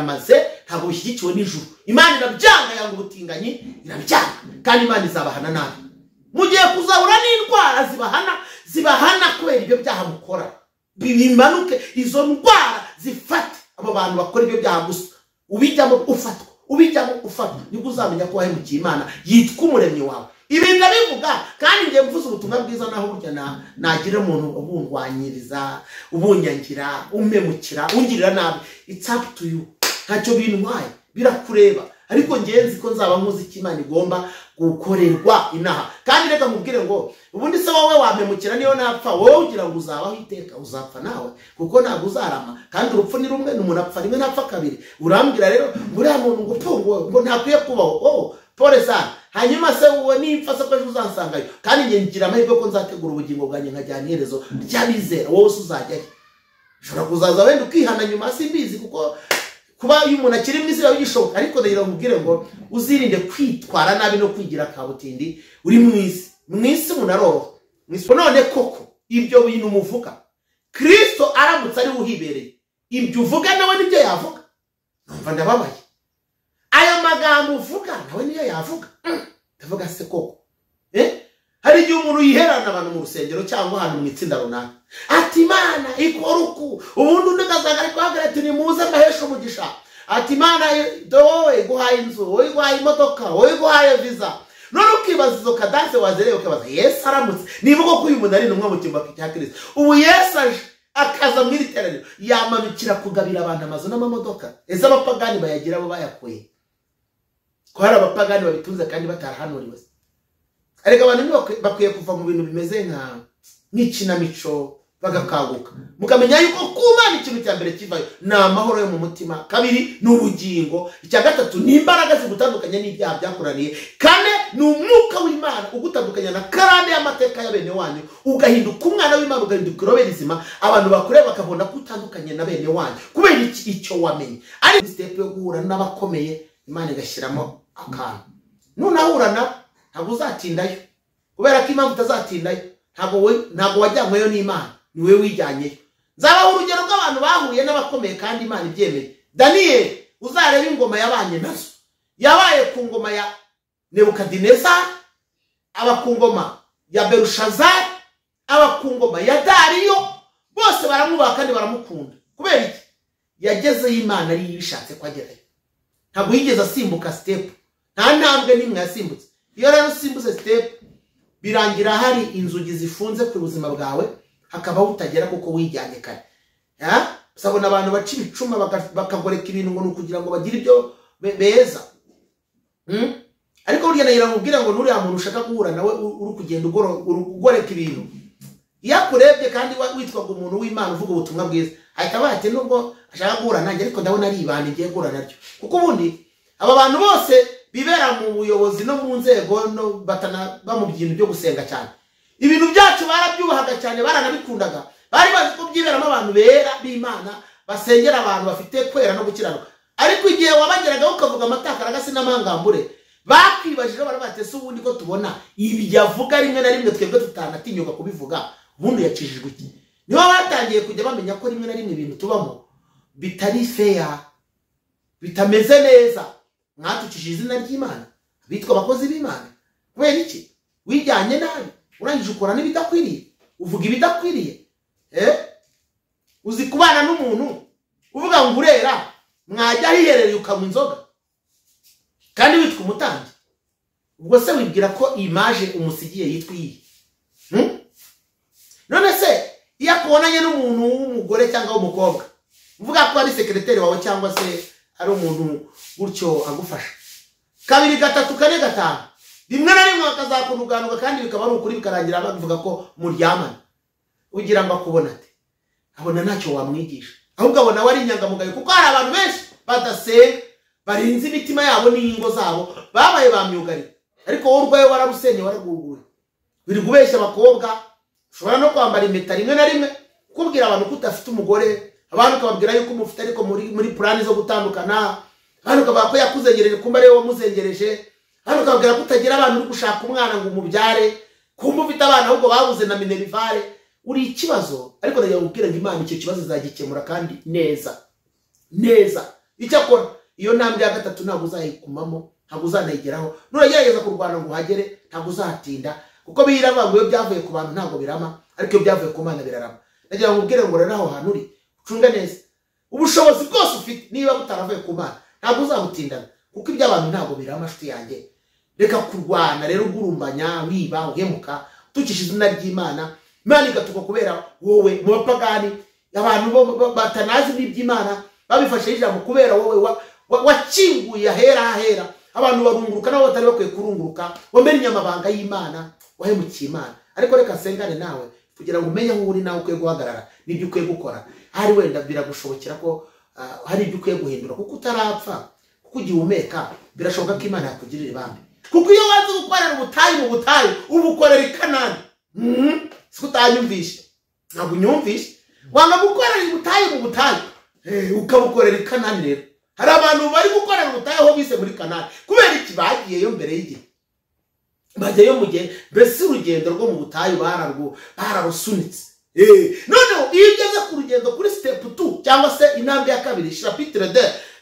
Biramaze, ntabwo bishyigikiwe n'ijuru. Imana irabyanga, yanga ubutinganyi, irabyanga, kandi Imana izabahana nabi. Mugiye kuzahura n'indwara zibahana kubera ibyo byaha mukora. Bimanuke izo ndwara zifate abo bantu bakora ibyo byaha gusa. Ubijyamo ufatwa, ubijyamo ufatwa, nibwo uzamenya ko wahemukiye Imana yitwa umuremyi wawe. Ibi ndabivuga kandi ngiye mvuze ubutumwa bwiza, naho burya nagira umuntu ubundwanyiriza, ubunyangira, umpemukira, ungirira nabi, it's up to you, ntacyo bintwaye, birakureba. Ariko ngiye nzi ko nzaba nkuzi icyo Imana igomba gukorerwa inaha. Kandi reka nkubwire ngo ubundi se wowe wampemukira niyo napfa, wowe ugira ngo uzabaho iteka, uzapfa nawe, kuko ntabwo uzarama. Kandi urupfu ni rumwe, umuntu apfa rimwe ntapfa kabiri. Urambwira rero ngo uriya muntu ngo pfu, ngo ntakwiye kubaho, oh pole sana. Hanyuma se wowe nimpfa se ko ejo uzansangayo? Kandi ngiye ngira amahirwe ko nzategura ubugingo bwanjye nkajyana iherezo ry'abizera, wowe se uzajyayo? Ushobora kuzaza wenda ukihana nyuma, simbizi, kuko kuba iyo umuntu akiri mu isi biba bigishoboka. Ariko ndagira ngo nkubwire ngo uzirinde kwitwara nabi no kwigira kabutindi uri mu isi. Mu isi umuntu aroroha. Mu isi. None koko ibyo bintu muvuga, Kristo aramutse ari we uhibereye, ibyo uvuga nawe nibyo yavuga? Numva ndababaye. Ayo magambo uvuga nawe niyo yavuga. Ndavuga se koko? Hari igihe umuntu yiherana abantu mu rusengero cyangwa ahantu mu itsinda runaka, ati Imana ikora uku, ubundi undi ugasanga ari kuhagarara ati nimuze mbaheshe umugisha, ati Imana wowe iguhaye inzu, wowe iguhaye imodoka, wowe iguhaye visa. None ukibaza izo kadanse wazereye, ukibaza Yesu aramutse, niba koko uyu muntu ari intumwa mu cyimbo cya Kristo, ubu Yesu aje akaza mu iri teraniro, yamanukira kugabira abantu amazu n'amamodoka? Ese abapagani bayagira bo bayakuye? Ko hari abapagani babitunze kandi batarahanuriwe. Ariko abantu bakwiye kuva mu bintu bimeze nk'ikinamico, bagakanguka, mukamenya yuko ku Mana ikintu cya mbere kivayo ni amahoro yo mu mutima, kabiri ni ubugingo, icya gatatu ni imbaraga zigutandukanya n'ibyaha byakuraniye, kane ni umwuka w'Imana ugutandukanya na karande y'amateka ya bene wanyu, ugahinduka umwana w'Imana, ugahinduka irobe rizima, abantu bakureba bakabona ko utandukanye na bene wanyu kubera icyo wamenye. Ari step yo guhura n'abakomeye, Imana igashyiramo akantu. Nunahura nabo ntabwo uzatindayo, kubera ko impamvu utazatindayo, ntabwo wajyanyweyo n'Imana, ni wowe wijyanyeyo. Nzabaha urugero rw'abantu bahuye n'abakomeye kandi Imana ibyemeye. Daniel, uzarebe ingoma yabanye nazo, yabaye ku ngoma ya Nebukadinezari, aba ku ngoma ya Berushazari, aba ku ngoma ya Dariyo, bose baramwubaha kandi baramukunda. Kubera iki? Yagezeyo Imana ari yishatse ko agerayo. Ntabwo yigeze asimbuka step, nta ntambwe n'imwe yasimbutse. Iyo rero usimbutse step, birangira hari inzugi zifunze ku buzima bwawe, hakabaho utagera kuko wijyanye kare. Usabona abantu baca ibicuma bakagoreka ibintu ngo ni ukugira ngo bagire ibyo beza. Ariko burya nagira ngo nkubwire ngo nuriya muntu ushaka guhura nawe uri kugenda ugoreka ibintu, iyo akurebye kandi witwaga umuntu w'Imana uvuga ubutumwa bwiza, ahita avuga ati nubwo ashaka guhura nanjye ariko ndabona ari ibanga ngiye guhura naryo. Kuko ubundi aba bantu bose bibera mu buyobozi no mu nzego no batana ba mu bintu byo gusenga cyane, ibintu byacu barabyubahaga cyane, baranabikundaga, bari bazi ko byiberamo abantu bera b'Imana basengera abantu bafite kwera no gukiranuka. Ariko igihe wabageragaho ukavuga amatakaragasi n'amangambure, bakwibajije baravuga ati ese ubundi ko tubona ibi yavuga rimwe na rimwe twebwe tutanatinyuka kubivuga, ubundi yakijijwe iki? Niho batangiye kujya bamenya ko rimwe na rimwe ibintu tubamo bitari fair, bitameze neza. Mwatukije izina ry'Imana, bitwa abakozi b'Imana. Kubera iki? Wijyanye nabi, urangije ukora n'ibidakwiriye, uvuga ibidakwiriye. Uzi kubana n'umuntu uvuga ngo urera, mwajya hiherereye ukanywa inzoga kandi witwa umutambyi. Ubwo se wibwira ko image umusigiye yitwa iyi? None se iyo akubonanye n'umuntu w'umugore cyangwa w'umukobwa, uvuga ko ari sekreteri wawe cyangwa se ari umuntu gutyo agufasha, kabiri gatatu kane gatanu, rimwe na rimwe bakazakunuganuka kandi bikaba ari ukuri, bikarangira bavuga ko muryamana, ugira ngo akubona ate? Abona ntacyo wamwigisha, ahubwo abona we ari inyangamugayo. Kuko hari abantu benshi badasenga, barinze imitima yabo n'ingo zabo, babaye ba myugariro, ariko wowe urwaye wararusenye, waraguguye, biri kubeshya abakobwa. Ushobora no kwambara impeta rimwe na rimwe, kubwira abantu ko udafite umugore, abantu ukababwira yuko umufite ariko muri plani zo gutandukana, abantu ukavuga ko yakuzengereje kumba ariwe wamuzengereje, abantu ukababwira ko utagira abantu uri gushaka umwana ngo umubyare, kumba ufite abana ahubwo babuze na minerivare. Uri ikibazo. Ariko ndagira ngo nkubwire ngo Imana icyo kibazo izagikemura kandi neza neza. Icyakora iyo ntambwe ya gatatu ntabwo uzayikumamo, ntabwo uzanayigeraho. Nuragerageza kurwana ngo uhagere ntabwo uzatinda, kuko biraba ngo iyo byavuye ku bantu ntabwo birama, ariko iyo byavuye ku Mana birarama. Ndagira ngo ubwire ngo rero aho hantu uri ucunge neza ubushobozi bwose ufite, niba butaravuye ku Mana ntabwo uzabutindana, kuko iby'abantu ntabwo birama. Nshuti yanjye, reka kurwana rero ugurumbanya, wiba, uhemuka, utukisha izina ry'Imana. Imana igatuka kubera wowe. Mu bapagani, abantu batanazi n'iby'Imana babifashe ijambo kubera wowe wakinguye ahera ahera, abantu barunguruka nabo batari bakwiye kurunguruka, wamenye amabanga y'Imana, wahemukiye Imana. Ariko reka nsengane nawe kugira ngo umenye aho uri nawe ukwiye guhagarara n'ibyo ukwiye gukora. Hari wenda biragushobokera ko hari ibyo ukwiye guhindura, kuko utarapfa, kuko ugihumeka birashoboka ko Imana yakugirira ibambe. Kuko iyo wanze gukorera ubutayu mu butayu ubukorera i Kanani. Siko utanyumvishe, ntabwo unyumvishe. Wanga gukorera ubutayu mu butayu ukabukorera i Kanani. Rero hari abantu bari gukorera ubutayu aho bise muri Kanani, kubera iki? Bagiyeyo mbere y'igihe, bajyayo mu gihe mbese urugendo rwo mu butayu bararusunitse. Noneho iyo ugeze ku rugendo kuri step 2 cyangwa se intambwe ya kabiri, chapitre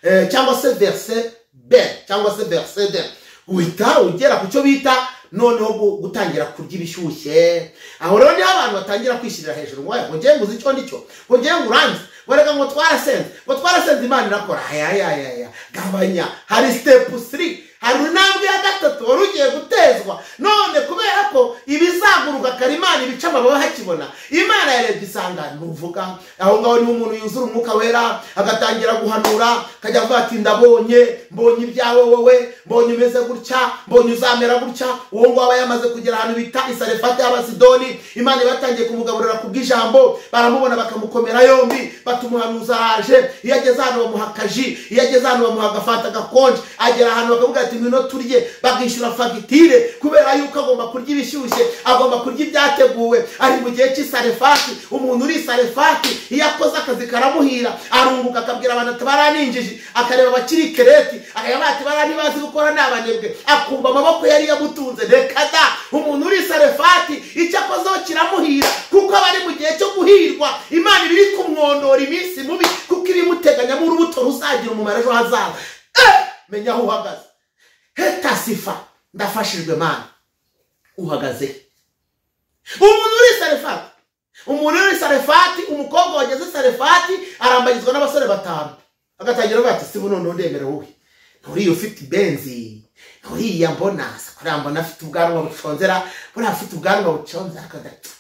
2 cyangwa se verset B cyangwa se verset D, uhita ugera ku cyo bita noneho gutangira kurya ibishyushye. Aho rero niho abantu batangira kwishyirira hejuru ngo ngiye nguze icyo ndicyo, ngo ngiye nguranze, ngo reka ngo twarasenze, ngo twarasenze Imana irakora. Aya gabanya. Hari step 3, hari intambwe ya gatatu wari ugiye gutezwa. None kubera ko ibizaguruka kare Imana ibica amababa hakibona, Imana yarebye isanga ntuvuga. Aho ngaho niho umuntu yuzura umwuka wera agatangira guhanura, akajya avuga ati ndabonye, mbonye ibyawe wowe, mbonye umeze gutya, mbonye uzamera gutya. Uwo ngo aba yamaze kugera ahantu bita Isarefati y'Abasidoni. Imana ibatangiye kumugaburira kubw'ijambo, baramubona bakamukomera yombi, batumuhanuza araje. Iyo ageze ahantu bamuha akaji, iyo ageze ahantu bamuha agafanta gakonje, agera ahantu bakavuga ati ngwino turye, bakishyura fagitire, kubera yuko agomba kurya ibishyushye, agomba kurya ibyateguwe. Ari mu gihe cy'Isarefati. Umuntu uri Isarefati iyo akoze akazi karamuhira, arunguka akabwira abantu ati baraninjije, akareba abakiri kereti, akareba ati baranibazi gukora n'abanebwe, akumva amaboko yari yamutunze. Reka da, umuntu uri Isarefati icyo akozeho kiramuhira, kuko aba ari mu gihe cyo guhirwa. Imana ibiri kumwondora iminsi mubi, kuko ibimuteganyamo urubuto ruzagira umumaro ejo hazaza. Menya aho uhagaze. Hetasifa, ndafashijwe Mana. Uhagaze. Umuntu uri Sarefati, umuntu uri Sarefati, umukobwa wageze Sarefati arambagizwa n'abasore batanu, agatangira avuga ati si buno ndemera wowe, nturiya ufite ibenzi, nturiya mbona kuriya mbona afite ubwanwa buconzera, buriya afite ubwanwa buconzera,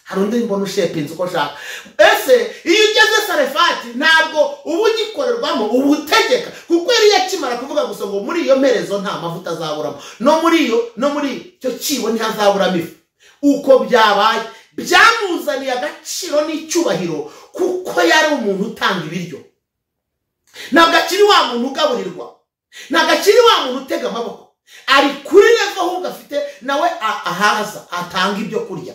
hari undi mbona ushepinze uko nshaka. Ese iyo ugeze Sarefati ntabwo uba ugikorerwamo, uba utegeka, kuko yari yakimara kuvuga gusa ngo muri iyo mperezo nta mavuta azaburamo, no muri iyo, no muri icyo kibo ntihazaburamo ifu. Uko byabaye byamuzaniye agaciro n'icyubahiro, kuko yari umuntu utanga ibiryo. Ntabwo akiri wa muntu ugaburirwa, ntabwo akiri wa muntu utega amaboko, ari kuri level ahubwo afite nawe ahaza atanga ibyo kurya.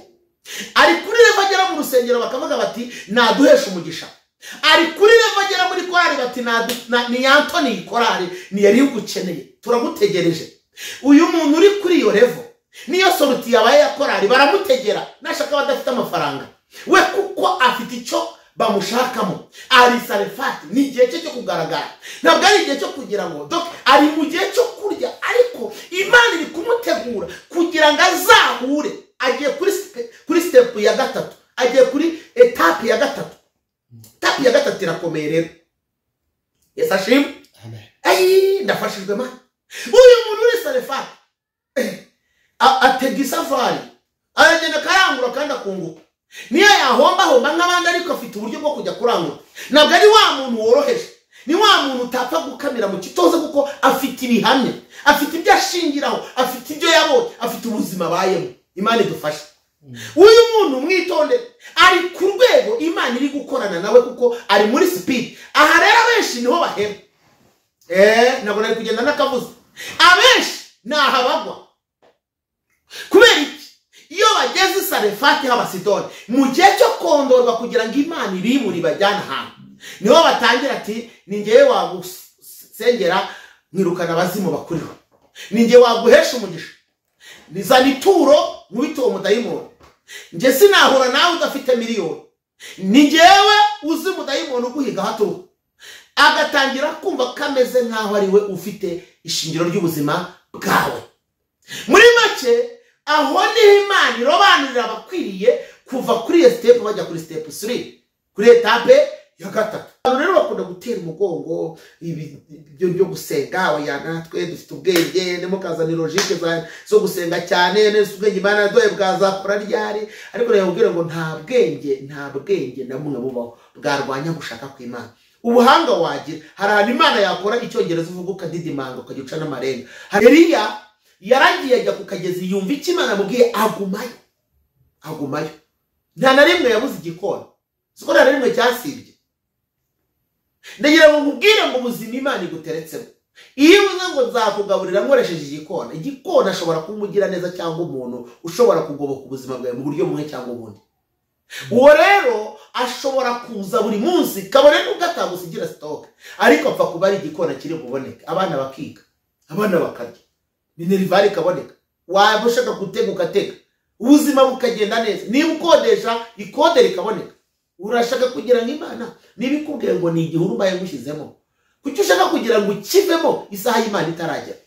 Ari kuri level agera mu rusengero bakavuga bati naduhesha umugisha. Ari kuri level agera muri korari bati ni Anthony korari ni yari ugukeneye, turagutegereje. Uyu muntu uri kuri iyo level niyo soruti yabaye ya korari baramutegera, nashaka badafite amafaranga we, kuko afite icyo bamushakamo. Ari Sarefati, ni igihe cye cyo kugaragara, ntabwo ari igihe cyo kugira ngo dok, ari mu gihe cyo kurya, ariko Imana iri kumutegura kugira ngo azahure. Agiye kuri step ya gatatu, agiye kuri etape ya gatatu. Etape ya gatatu irakomeye rero. Yesu ashimwe. Amen. Ndafashijwe Mana. Uyu muntu uri Sarefati atega isafari, aragenda akarangura kandi akunguka. Niyo yahomba homba nk'abandi, ariko afite uburyo bwo kujya kurangura. Ntabwo ari wa muntu woroheje, ni wa muntu utapfa gukamira mu kitoze, kuko afite ibihamya, afite ibyo ashingiraho, afite ibyo yabonye, afite ubuzima abayemo. Imana idufashe. Uyu muntu mwitonde, ari ku rwego Imana iri gukorana nawe, kuko ari muri speed. Aha rero abenshi niho bahera. Ntabwo nari kugenda n'akabuza. Abenshi ni aha bagwa. Kubera iki? Iyo bageze Sarefati h'Abasidoni mu gihe cyo kondorwa kugira ngo Imana ibimure ibajyane ahantu, niho batangira ati ni ngewe wagusengera nkirukana abazimu bakuriho, ni ngewe waguhesha umugisha, nizana ituro nkubite uwo mudayimoni, nge sinahura nawe udafite miliyoni, ni ngewe uzi umudayimoni uguhiga haturuka. Agatangira kumva kameze nkaho ari we ufite ishingiro ry'ubuzima bwawe. Muri make aho niho Imana irobanurira abakwiriye kuva kuri iyo step bajya kuri step 3, kuri etape ya gatatu. Abantu rero bakunda gutera umugongo ibyo byo gusenga, oya natwe dufite ubwenge, nimukazana logique zo gusenga cyane, nese ubwenge Imana yaduhaye bwazakora ryari? Ariko rero ubwire ngo nta bwenge na bumwe bubaho bwarwanya gushaka kw'Imana. Ubuhanga wagira, hari ahantu Imana yakora icyongereza uvuga ukadidimanga ukajya uca n'amarenga. Eliya yaragiye ajya ku kagezi yumva icyo Imana amubwiye, agumayo. Nta na rimwe yabuze igikona, siko nta na rimwe cyasibye. Ndagira ngo nkubwire ngo ubuzima Imana iguteretsemo, iyo uvuze ngo nzakugaburira nkoresheje igikona, igikona ashobora kuba umugiraneza cyangwa umuntu ushobora kugoboka ubuzima bwawe mu buryo bumwe cyangwa ubundi. Uwo rero ashobora kuza buri munsi, kabone nubwo atagusigira stock, ariko apfa kuba ari igikona kiri buboneke, abana bakiga, abana bakarya, minerivare ikaboneka, waba ushaka gutega ugatega, ubuzima bukagenda neza. Niba ukodesha ikode rikaboneka. Urashaka kugira ngo Imana niba ikubwiye ngo ni igihuru mbaye ngushyizemo, kuki ushaka kugira ngo ukivemo isaha y'Imana itaragera?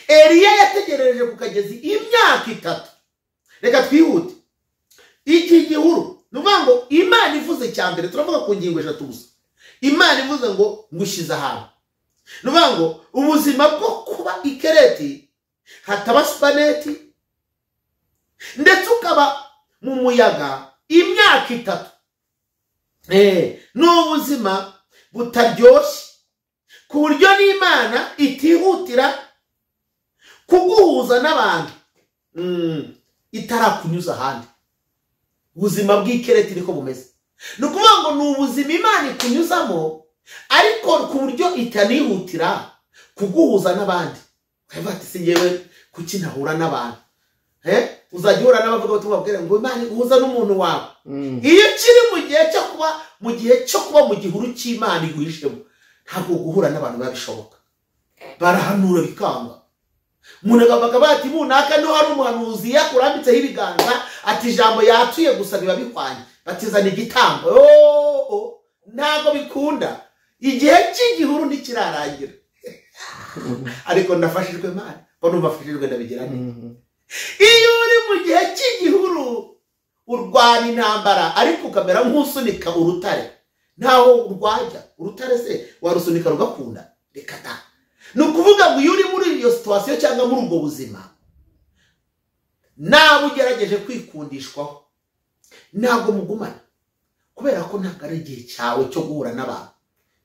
Eliya yategereje ku kagezi imyaka 3. Reka twihute. Iki gihuru ni ukuvuga ngo Imana ivuze cya mbere, turavuga ku ngingo 3 gusa. Imana ivuze ngo ngushyize ahantu, ni ukuvuga ngo ubuzima bwo kuba ikereti hataba supaneti, ndetse ukaba mu muyaga imyaka 3, ni ubuzima butaryoshye ku buryo n'Imana itihutira kuguhuza n'abantu itarakunyuza ahandi. Ubuzima bw'ikereti niko bumeze. Ni ukuvuga ngo ni ubuzima Imana ikunyuzamo, ariko ku buryo itanihutira kuguhuza n'abandi. Ukavuga ati si njyewe kuki ntahura n'abantu? Uzajya uhura n'abavuga ubutumwa bwera ngo Imana iguhuza n'umuntu wawe. Iyo ukiri mu gihe cyo kuba mu gihe cyo kuba mu gihuru cy'Imana iguhishemo, ntabwo guhura n'abantu biba bishoboka. Barahanura bikanga. Umuntu akavuga ati bunaka no hari umuhanuzi yakurambitseho ibiganza, ati ijambo yatuye gusa biba bikwanye, batizana igitambo. Ntabwo bikunda. Igihe cy'igihuru ntikirarangira. Ariko ndafashijwe Mana, ko numva afashijwe ndabigira nte. Iyo uri mu gihe cy'igihuru urwana intambara, ariko ukamera nk'usunika urutare, ntaho urwajya. Urutare se warusunika rugakunda? Reka ta. Ni ukuvuga ngo iyo uri muri iyo situation cyangwa muri ubwo buzima, nawe ugerageje kwikundishwaho, ntabwo mugumana, kubera ko ntabwo ari igihe cyawe cyo guhura n'abantu.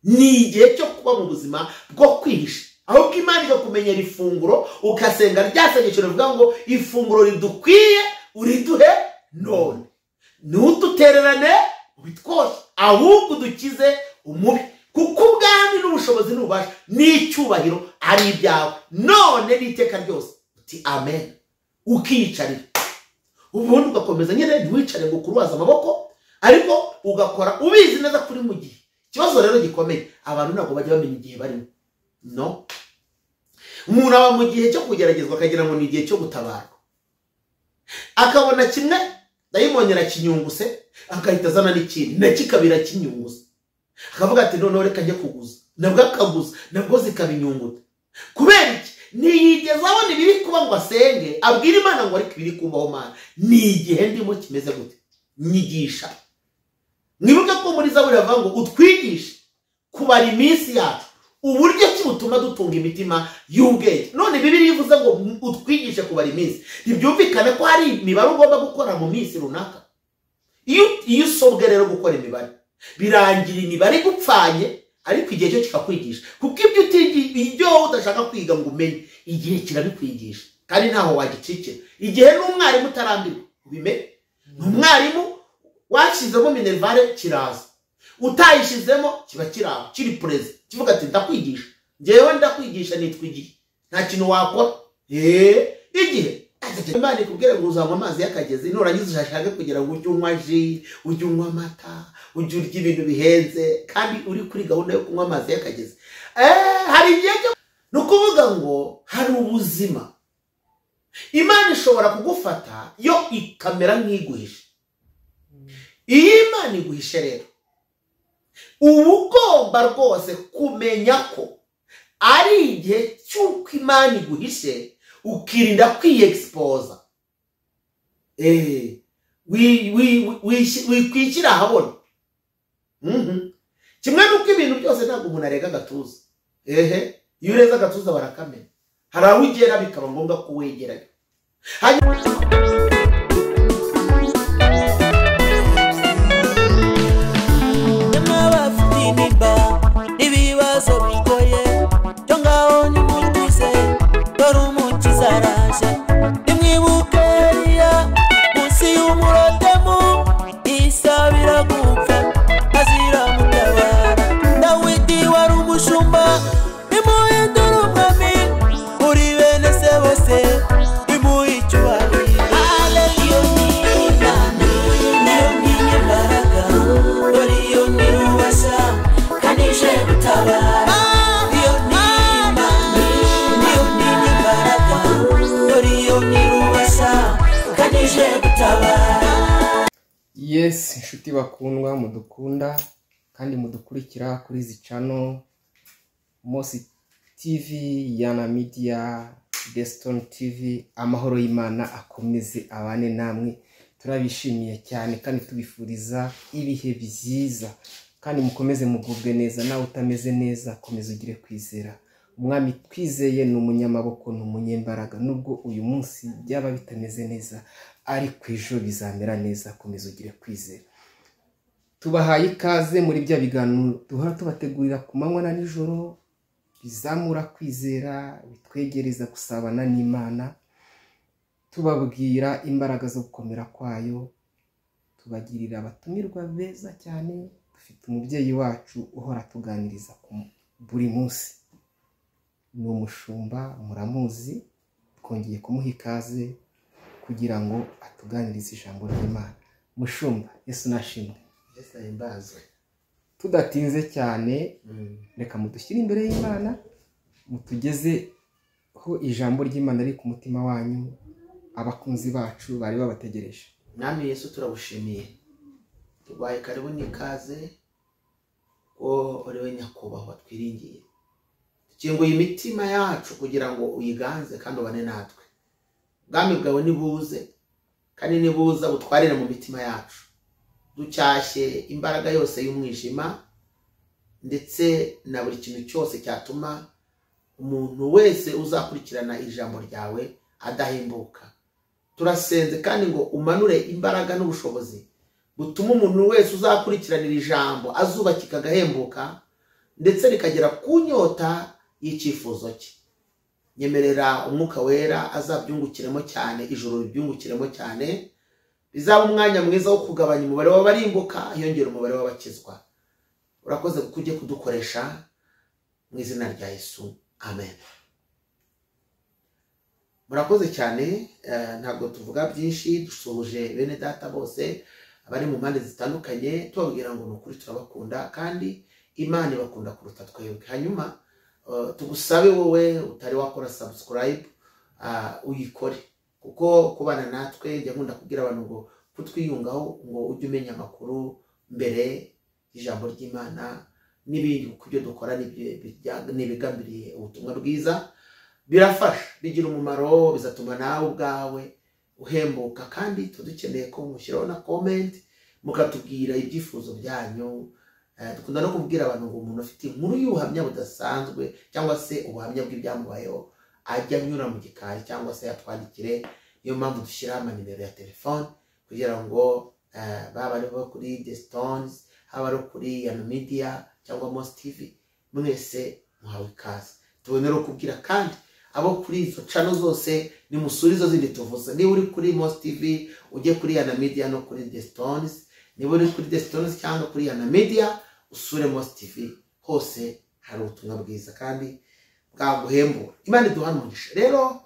Ni igihe cyo kuba mu buzima bwo kwihisha, ahubwo Imana ikakumenyera ifunguro, ukasenga rya sengesho rivuga ngo ifunguro ridukwiye uriduhe none, ntudutererane ubitwoshe, ahubwo udukize umubi, kuko ubwami n'ubushobozi n'ububasha n'icyubahiro ari ibyawe none n'iteka ryose. Uti amen, ukiyicarira. Ubundi ugakomeza nyine, ntiwicare ngo ukuruwaze amaboko, ariko ugakora ubizi neza kuri mu gihe. Ikibazo rero gikomeye, abantu ntabwo bajya bamenya igihe barimo. No, umuntu aba mu gihe cyo kugeragezwa akagira ngo ni igihe cyo gutabarwa, akabona kimwe dayimoni irakinyunguse, akahita azana n'ikindi nacyo ikabira kinyunguse, akavuga ati noneho reka njye kuguza, nabwo akaguza, nabwo zikabinyunguta. Kubera iki? Ntiyigeze abona ibiri kuba ngo asenge abwire Imana ngo ariko ibiri kubaho Mana ni igihe ndimo kimeze gute, nyigisha. Mwibuke ko muri Zaburi bavuga ngo utwigishe kubara iminsi yacu, uburyo ki butuma dutunga imitima y'ubwenge. None Bibiliya ivuze ngo utwigishe kubara iminsi, ntibyumvikane ko hari imibare ugomba gukora mu minsi runaka. Iyo usobwe rero gukora imibare, birangira imibare igupfanye, ariko igihe cyo kikakwigisha, kuko ibyo wowe udashaka kwiga ngo umenye, igihe kirabikwigisha, kandi ntaho wagicikira. Igihe n'umwarimu utarambirwa ubimenye, ni umwarimu washyizemo minerivare kiraza, utayishyizemo kiba kiraho kiri perezida, kivuga ati ndakwigisha, njyewe ndakwigisha nitwa igihe, nta kintu wakora. Igihe Imana ikubwire ngo uzanywa amazi y'akagezi, nurangiza ushake kugira ngo ujye unywa ji, ujye unywa amata, ujye urya ibintu bihenze, kandi uri kuri gahunda yo kunywa amazi y'akagezi. Hari igihe ni ukuvuga ngo hari ubuzima Imana ishobora kugufata yo ikamera nk'iguhishe. Iyo Imana iguhishe rero, Uba ugomba rwose kumenya ko ari igihe cy'uko Imana iguhishe, ukirinda kwiyexpoza, wikwishyira ahabona. Kimwe n'uko ibintu byose ntabwo umuntu arega agatuza. Iyo ureze agatuza barakamena, hari aho ugera bikaba ngombwa ko wegerayo. Ibibazo bigoye byo ngaho nimutuze, dore umukiza araje. Nimwibuke Eliya munsi y'umurotemu, isabira gupfa azira mutabara. Dawidi wari umushumba, nimuhindure umwami, uri bene se bose nimuhe icyubahiro. Iyo ni Imana, niyo ni imbaraga, dore iyo ni ububasha kandi ije gutabara. Iyo ni Imana, niyo ni imbaraga, dore iyo ni ububasha kandi ije gutabara. Yes, inshuti bakundwa mudukunda kandi mudukurikira kuri izi channel Mosi TV, Yana Media, Deston TV, amahoro y'Imana akomeze abane namwe. Turabishimiye cyane kandi tubifuriza ibihe byiza, kandi mukomeze mugubwe neza. Nawe utameze neza komeza ugire kwizera. Umwami twizeye ni umunyamaboko, ni umunyembaraga. Nubwo uyu munsi byaba bitameze neza, ariko ejo bizamera neza. Komeza ugire kwizera. Tubahaye ikaze muri bya biganiro duhora tubategurira ku manywa na nijoro, bizamura kwizera, bitwegereza gusabana n'Imana, tubabwira imbaraga zo gukomera kwayo, tubagirira abatumirwa beza cyane. Dufite umubyeyi wacu uhora tuganiriza buri munsi, ni umushumba muramuzi, twongeye kumuha ikaze kugira ngo atuganirize ijambo ry'Imana. Mushumba, Yesu nashimwe. Yesu ahimbazwe. Tudatinze cyane, reka mudushyire imbere y'Imana, mutugezeho ijambo ry'Imana riri ku mutima wanyu. Abakunzi bacu bari babategereje. Mwami Yesu, turagushimiye, tuguhaye karibu n'ikaze, ko uri we nyakubahwa twiringiye. Dukinguye imitima yacu kugira ngo uyiganze kandi ubane natwe. Ubwami bwawe nibuze, kandi nibuza butwarire mu mitima yacu. Ducyashye imbaraga yose y'umwijima, ndetse na buri kintu cyose cyatuma umuntu wese uzakurikirana ijambo ryawe adahimbuka. Turasenze kandi ngo umanure imbaraga n'ubushobozi butuma umuntu wese uzakurikiranira ijambo azubakika agahembuka, ndetse rikagera ku nyota y'icyifuzo cye. Nyemerera umwuka wera azabyungukiremo cyane, ijoro ribyungukiremo cyane, bizaba umwanya mwiza wo kugabanya umubare w'abarimbuka, hiyongera umubare w'abakizwa. Urakoze kuko ugiye kudukoresha, mu izina rya Yesu, amen. Murakoze cyane, ntabwo tuvuga byinshi, dusuhuje bene data bose abari mu mpande zitandukanye, tubabwira ngo ni ukuri turabakunda kandi Imana ibakunda kuruta twebwe. Hanyuma tugusabe wowe utari wakora subscribe, uyikore, kuko kubana natwe njya nkunda kubwira abantu ngo kutwiyungaho ngo ujye umenya amakuru mbere y'ijambo ry'Imana n'ibindi, kuko ibyo dukora n'ibigambiriye ubutumwa bwiza birafasha, bigira umumaro, bizatuma nawe ubwawe uhembuka. Kandi tudukeneye ko mushyiraho na comment mukatubwira ibyifuzo byanyu. Dukunda no kubwira abantu ngo umuntu afite inkuru y'ubuhamya budasanzwe cyangwa se ubuhamya bw'ibyamubayeho ajya anyura mu gikari cyangwa se yatwandikire. Niyo mpamvu dushyiraho amanimero ya telefone kugira ngo baba ari bo kuri The Stones, haba ari kuri Yana Media cyangwa Mosi TV, mwese muhawe ikaze. Tubonera kubwira kandi abo kuri izo channel zose ni musuri izo zindi tuvuze. Niba uri kuri Mosi TV ujye kuri Yana Media no kuri The Stones, niba uri kuri The Stones cyangwa kuri Yana Media usure Mosi TV, hose hari ubutumwa bwiza kandi bwaguhembura. Imana iduhane umugisha. Rero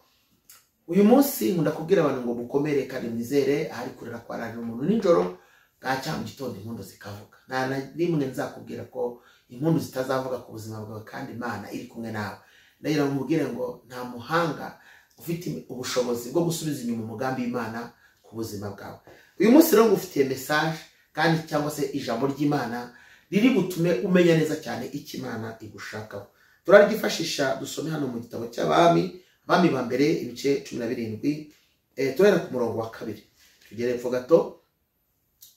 uyu munsi nkunda kubwira abantu ngo mukomere kandi mwizere, ahari kurera kwararira umuntu nijoro bwacya mu gitondo impundu zikavuga. Nta na rimwe nzakubwira ko impundu zitazavuga ku buzima bwawe kandi Imana iri kumwe nawe. Ndagira ngo nkubwire ngo nta muhanga ufite ubushobozi bwo gusubiza inyuma umugambi w'Imana ku buzima bwawe. Uyu munsi rero ngufitiye message kandi cyangwa se ijambo ry'Imana riri butume umenya neza cyane icyo Imana igushakaho. Turaryifashisha dusome hano mu gitabo cy'Abami, Abami ba mbere ibice 17, turahera ku murongo wa 2 tugere epfo gato.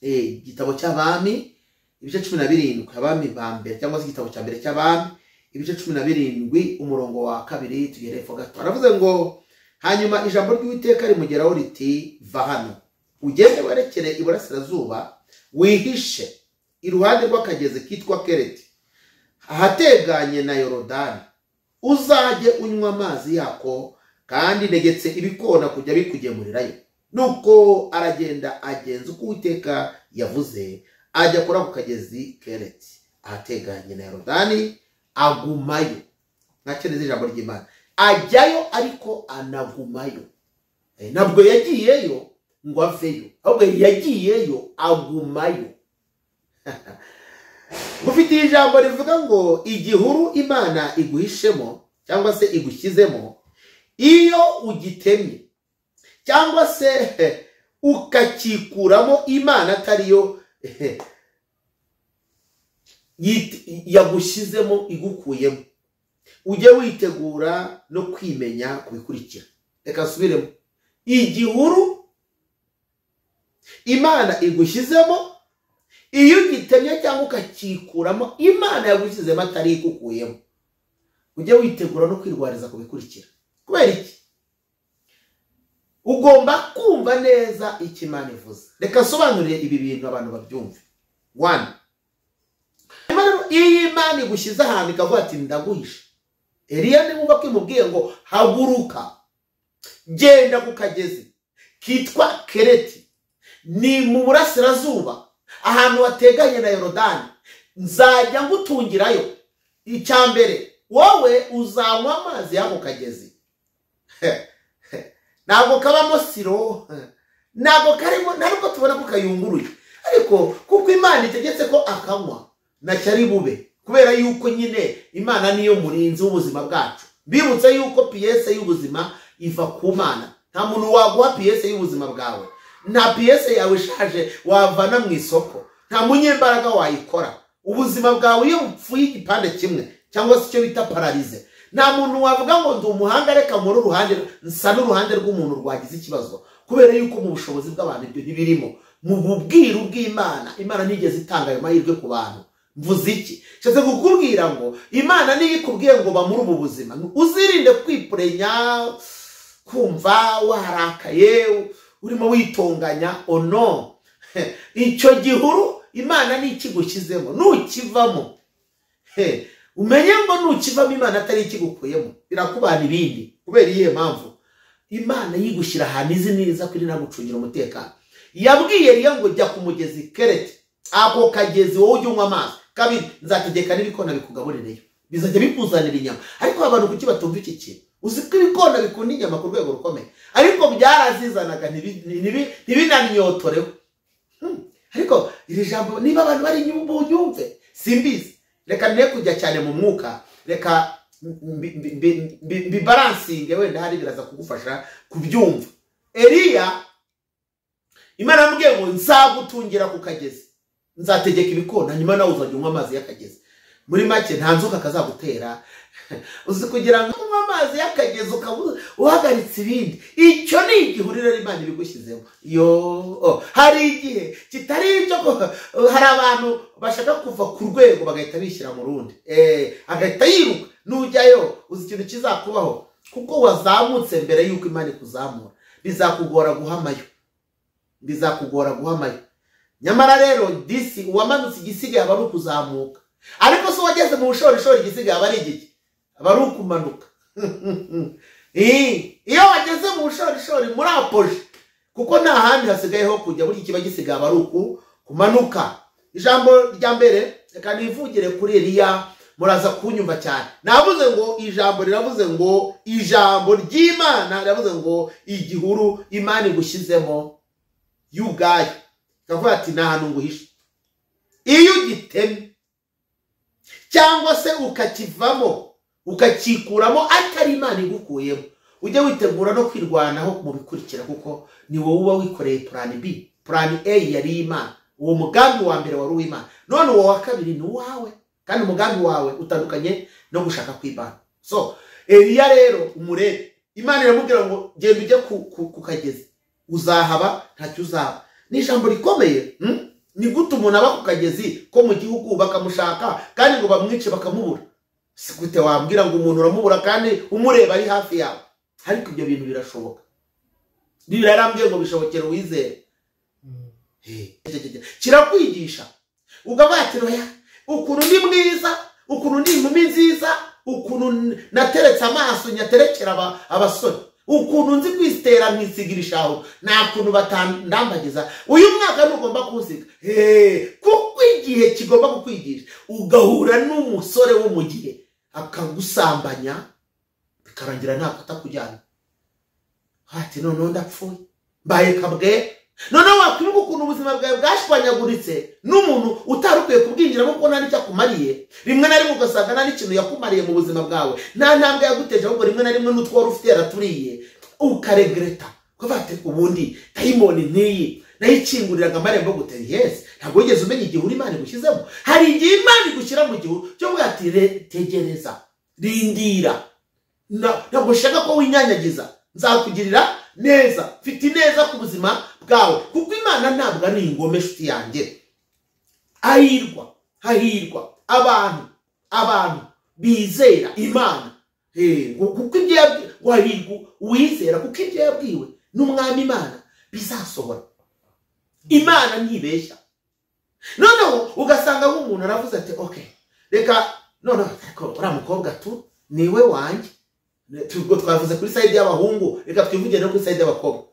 Igitabo cy'Abami ibice 17, Abami ba mbere cyangwa se igitabo cya mbere cy'Abami ibice 17 umurongo wa 2 tugere epfo gato. Aravuze ngo hanyuma ijambo ry'Uwiteka rimugeraho riti va hano ugende werekere iburasirazuba wihishe iruhande rw'akagezi kitwa Kereti ahateganye na Yorodani, uzajye unywa amazi yako, kandi negetse ibikona kujya bikugemurirayo. Nuko aragenda agenza uko Uwiteka yavuze, ajya kuri ako kagezi Kereti ahateganye na Yorodani, agumayo. Ntakeneze ijambo ry'Imana, ajyayo ariko anagumayo. Ntabwo yagiyeyo ngo aveyo, ahubwo yagiyeyo agumayo. Ufite ijambo rivuga ngo igihuru Imana iguhishemo cyangwa se igushyizemo, iyo ugitemye cyangwa se ukakikuramo Imana atariyo yagushyizemo igukuyemo, ujye witegura no kwimenya kubikurikira. Reka nsubiremo, igihuru Imana igushyizemo, iyo ugitemye cyangwa ukakikuramo Imana yagushyizemo atari igukuyemo, ujye witegura no kwirwariza kubikurikira. Kubera iki? Ugomba kumva neza icyo Imana ivuze. Reka nsobanurire ibi bintu abantu babyumve. 1. Iyo Imana igushyize ahantu ikavuga ati ndaguhishe, Eliya niba ko imubwiye ngo haguruka genda ku kagezi kitwa Kereti, ni mu burasirazuba ahantu hateganye na Yorodani, nzajya ngutungirayo. Icya mbere, wowe uzanywa amazi y'ako kagezi. Ntabwo kabamo siro, ntabwo karimo, ntabwo tubona ko kayunguruye, ariko kuko Imana itegetse ko akanywa nacyo ari bube, kubera yuko nyine Imana niyo murinzi w'ubuzima bwacu. Bibutse yuko piyese y'ubuzima iva ku Mana. Nta muntu waguha piyese y'ubuzima bwawe, nta piyese yawe ishaje wavana mu isoko, nta munyembaraga wayikora. Ubuzima bwawe iyo bupfuye igipande kimwe cyangwa se icyo bita pararize, nta muntu wavuga ngo ndi umuhanga reka nkore uruhande, nsa n'uruhande rw'umuntu rwagize ikibazo, kubera yuko mu bushobozi bw'abantu ibyo ntibirimo. Mu bubwiru bw'Imana, Imana ntigeze itanga ayo mahirwe ku bantu. Mvuze iki? Nshatse kukubwira ngo Imana niyo ikubwiye ngo ba muri ubu buzima, uzirinde kwipurenya, kumva warakaye, urimo witonganya. Ono icyo gihuru Imana ni ikigushyizemo, nukivamo umenye ngo nukivamo Imana atari ikigukuyemo, birakubana ibindi. Kubera iyihe mpamvu? Imana yigushyira ahantu izi neza ko iri nagucungira umutekano. Yabwiye Eliya ngo jya ku mugezi Kereti, ako kagezi wowe ujye unywa amazi. Kabiri, nzategeka n'ibikona bikugaburireyo, bizajya bikuzanira inyama. Ariko abantu kuki batumva iki kintu? Uzi ko ibikona bikunda inyama ku rwego rukomeye, ariko byarazizanaga ntibinanyotoreho. Ariko iri jambo niba abantu bari bunyumve simbizi, reka ne kujya cyane mu mwuka, reka mbibalansinge, wenda hari biraza kugufasha kubyumva. Eliya Imana yamubwiye ngo nzagutungira ku kagezi, nzategeka ibikona, nyuma nawe uzajya unywa amazi y'akagezi. Muri make nta nzoka kazagutera. Uzi kugira ngo unywe amazi y'akagezi ukaba uhagaritse ibindi, icyo ni igihuriro Imana ibigushyizemo. Yo, hari igihe kitari icyo, hari abantu bashaka kuva ku rwego bagahita bishyira mu rundi, agahita yiruka. Nujyayo uzi ikintu kizakubaho, kuko wazamutse mbere y'uko Imana ikuzamura, bizakugora guhamayo, bizakugora guhamayo. Nyamara rero disi uwamanutse igisigaye aba ari ukuzamuka, ariko se wageze mu bushorishori igisigaye aba ari igiki? Aba ari ukumanuka. Iyo wageze mu bushorishori muri apoje, kuko nta handi hasigaye ho kujya, burya kiba gisigaye aba ari ukumanuka. Ijambo rya mbere reka nivugire kuri Eliya, muraza kunyumva cyane. Navuze ngo ijambo riravuze ngo ijambo ry'Imana riravuze ngo igihuru Imana igushyizemo y'ubwayo, ikavuga ati nta hantu nguhishe. Iyo ugitemye cyangwa se ukakivamo ukakikuramo atari Imana igukuyemo, ujye witegura no kwirwanaho mu bikurikira, kuko ni wowe uba wikoreye plan B. Plan A yari Imana, Uwo mugambi wa mbere wari uw'Imana, none uwo wa kabiri ni uwawe, kandi umugambi wawe utandukanye no gushaka kw'Imana. So Eliya rero umurebe, Imana iramubwira ngo genda ujye ku kagezi, uzahaba ntacyo uzaba. Ni ijambo rikomeye. Ni gute umuntu aba ku kagezi ko mu gihugu bakamushaka kandi ngo bamwice bakamubura? Si gute wambwira ngo umuntu uramubura kandi umureba ari hafi yawe? Ariko ibyo bintu birashoboka. Bibiliya yarambwiye ngo bishobokera uwizera. Kirakwigisha ukavuga ati oya, ukuntu ndi mwiza, ukuntu ndi inkumi nziza, ukuntu nateretse amaso nyaterekera abasore, ukuntu nzi kwitera nkisigira ishaho, nta kuntu batandambagiza. Uyu mwaka ntugomba kunsiga, kuko igihe kigomba kukwigisha. Ugahura n'umusore wo mu gihe akagusambanya bikarangira ntabwo atakujyana, ati noneho ndapfuye mbaye kabwe. Noneho wakwibuka ukuntu ubuzima bwawe bwashwanyaguritse n'umuntu utari ukwiye kubwinjiramo kuko nta n'icyo akumariye. Rimwe na rimwe ugasanga nta n'ikintu yakumariye mu buzima bwawe, nta ntambwe yaguteje, ahubwo rimwe na rimwe n'utwo wari ufite yaraturiye, ukaregreta ukavuga ati ubundi dayimoni nk'iyi nayikinguriraga amarembo gute? Yes, ntabwo wigeze umenya igihe Imana igushyizemo. Hari igihe Imana igushyira mu gihu cyo kuvuga ati tegereza, rindira, ntabwo ushaka ko winyanyagiza, nzakugirira neza, mfite ineza ku buzima bwawe. Kuko Imana ntabwo ari ingome, nshuti yanjye. Hahirwa, hahirwa abantu bizera Imana, kuko ibyo yabwiwe, uwizera kuko ibyo yabwiwe n'Umwami Imana bizasohora. Imana ntibeshya. Noneho ugasanga nk'umuntu aravuze ati okay, reka noneho uriya mukobwa tu niwe wanjye. Ubwo twavuze kuri side y'abahungu, reka twivugire no kuri side y'abakobwa.